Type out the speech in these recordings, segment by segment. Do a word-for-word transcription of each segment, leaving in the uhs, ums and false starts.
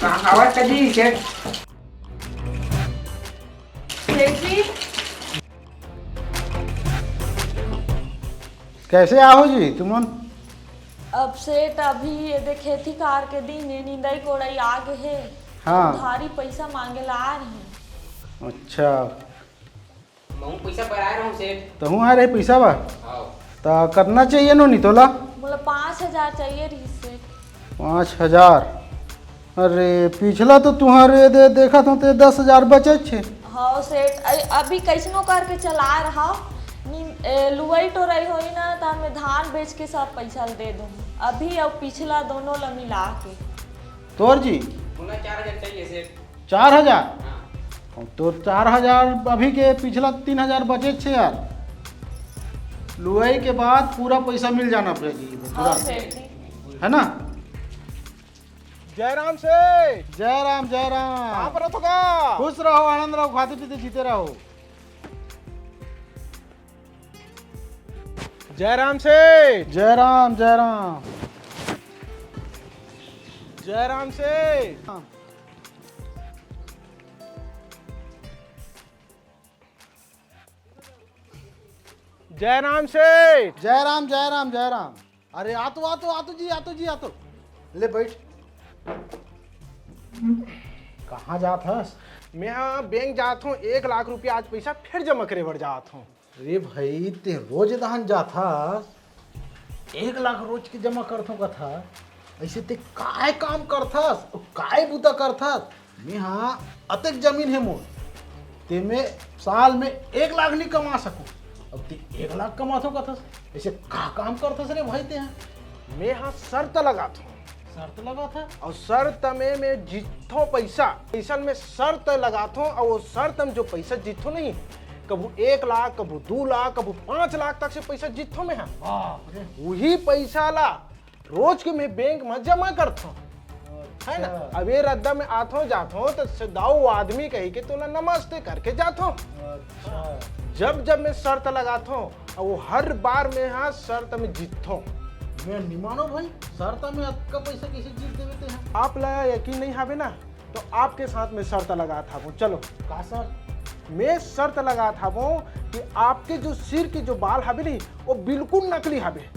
आवाज कर दी सेठ। सेठ जी। कैसे आहो जी तुमन? अब सेठ, अभी ये दे खेती खार के दिन हे, निंदई कोड़ई आ गे हे। हाँ। उधारी पैसा मांगे ला आ रहे। अच्छा। महूँ पैसा बर आए रहूँ सेठ। तहूँ आए रहे पैसा बर? हाँ। त कतना चाहिए नोनी तोला? मोला पाँच हजार चाहिए रहिस सेठ। पाँच हजार? अरे, पिछला तो तुंहर ये दे, देखत हों ते दस हजार बचेच हे। हाँ सेठ, अ-, अभी कैसनो करके चला रहा। नी-, ए, लुवई टोरई होई ना, त मैं धान बेच के सब पैसा ल दे दूँ। अभी अउ पिछला दोनों ल मिला के। तोर जी? मोला चार हजार चाहिए सेठ। चार हजार? हाँ। अब तो चार हजार अभी के, पिछला तीन हजार बचेच हे यार। लुवई के बाद पूरा पैसा मिल जाना चाहिए, हाँ तुरंत। सेठ जी। है ना? जय राम सेठ। जय राम, जय राम। कहाँ पर हो तो का? खुश रहो, आनंद रहो, खाते पीते जीते रहो। जय राम सेठ। जय राम, जय राम। जय राम सेठ। जय राम सेठ। जय राम, जय राम, जय राम। अरे आ तो, आ तो, आ तो जी, आ तो जी, आ तो। ले बैठ। कहाँ जात हस? मैं हा बैंक जात हों, एक लाख रुपया आज पैसा फिर जमा करे बर जात हों। अरे भाई, ते रोज दहन जात हस, एक लाख रोज के जमा करथों कथा, ऐसे ते काय काम करथस अउ काय बुता करथस? मैं हा अतेक जमीन हे मोर, ते में साल में एक लाख नहीं कमा सकूं, अब ते एक लाख कमाथों कथस, ऐसे का काम करथस रे भाई ते हा? मैं हा शर्त लगाथों। शर्त लगाथा? अउ शर्त में मैं जीतथों पैसा, पैसा में शर्त लगाथों, अउ वो शर्त में जो पैसा जीतथों नहीं, कभू एक लाख, कभू दू लाख, कभू पाँच लाख तक से पैसा जीतथों मैं हा। बाप रे। वही पैसा ला रोज के मैं बैंक में जमा करथों, है ना? अच्छा। अब ये रद्दा में आथों जाथों तो सदाऊ आदमी कही के तोला नमस्ते करके जाथों। अच्छा। जब जब मैं शर्त लगाथों, अउ वो हर बार मैं हा शर्त में जीतथों। मैं निमानो भाई, शर्त में अतका पैसा कैसे जीत देवे ते हा? आप ला यकीन नहीं हावे ना, तो आपके साथ में शर्त लगात हावों। चलो। का शर्त? मैं शर्त लगात हावों कि आपके जो सिर के जो बाल हावे नहीं, वो बिल्कुल नकली हावे।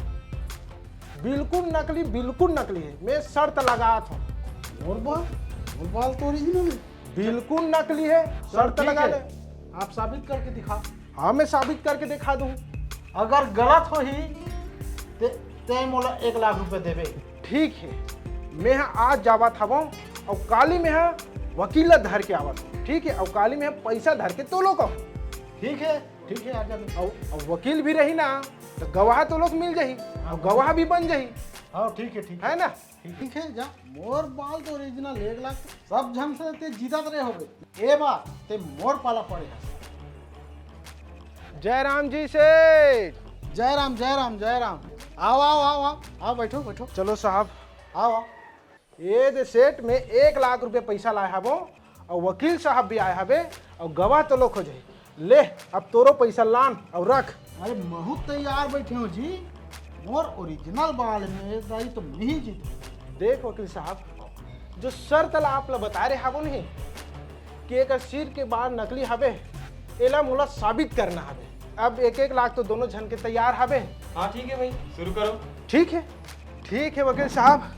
बिल्कुल नकली, बिल्कुल नकली हे। मैं शर्त लगात हों। मोर बाल? मोर बाल तो original हे। बिल्कुल नकली हे। चल, शर्त ठीक लगा हे। ले। आप साबित करके दिखा। हाँ, मैं साबित करके दिखा दूँ। अगर गलत होही, ते, ते मोला एक लाख रुपया देबे। ठीक हे, मैं हा आज जावत हावों अउ काली मैं हा वकील ला धर के आवत हों, ठीक हे? अउ काली मैं हा पैसा धर के तोलो कहूँ। ठीक हे, ठीक हे, आ जा। अउ, अउ वकील भी रही ना, तो गवाह तोलो के मिल जाही, हाँ, अउ गवाह भी बन जाही। हाँ, ठीक हे, ठीक हे। है ना? ठीक हे, जा। मोर बाल तो original एक लाख, सब झन से ते जीतत रहे होबे। ए बार ते मोर पाला पड़े हे। जय राम जी सेठ। जय राम, जय राम, जय राम। आओ, आओ, आओ, आओ, आओ, बैठो, बैठो। चलो साहब। आओ, आओ। ये दे सेठ, मैं एक लाख रुपया पैसा लाए हावों, अउ वकील साहब भी आए हावे, अउ गवाह तोलो के हो जाही। ले, अब तोरो पैसा लान अउ रख। अरे, महूँ तैयार बैठे हों जी, मोर original बाल में दाई तो मैं ही जीतहूँ। देख वकील साहब, जो शर्त ला आप ला बताए रहे हावों नहीं कि एकर सिर के बाल नकली हावे, एला मोला साबित करना हावे। अब एक एक लाख तो दोनों झन के तैयार हावे। हाँ, ठीक हे भाई, शुरू करो। ठीक हे, ठीक हे वकील साहब,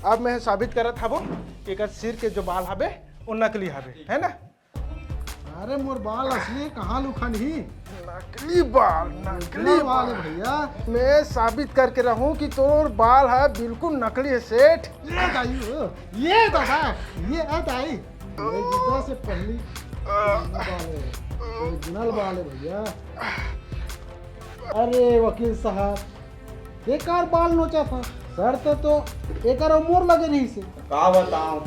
अब मैं साबित करत हावों कि एकर सिर के जो बाल हावे, वो नकली हावे, है ना? अरे मोर बाल असली कहाँ लुखन ही? नकली बाल, नकली नकली बाल हे बाल। भैया। मैं साबित करके रहूं कि तोर बाल हे बिल्कुल नकली हे सेठ। ये दाई हो, ये दादा, ये आ दाई। ये जूता से पहली original बाल हे, original बाल हे भैया। अरे वकील साहब, एकर बाल नोचा था, शर्त तो एकर अउ मोर लगे रहिसे। का बताऊं,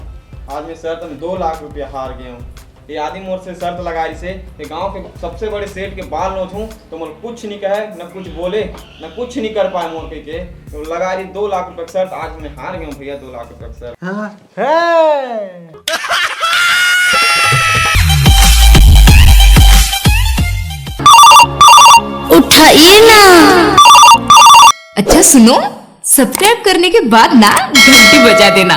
आज मैं शर्त में दो लाख रुपया हार गया हूँ। ये आदमी मोर से शर्त लगा रहिसे, ये गांव के सबसे बड़े सेठ के बाल नोचूं तो मोर कुछ नहीं कहे, न कुछ बोले, न कुछ नहीं कर पाए मोर के। तो लगा रही दो लाख रुपया की शर्त, आज मैं हार गया हूँ भैया, दो लाख रुपया की शर्त। हाँ। है। उठाइए ना। अच्छा सुनो, सब्सक्राइब करने के बाद ना घंटी बजा देना।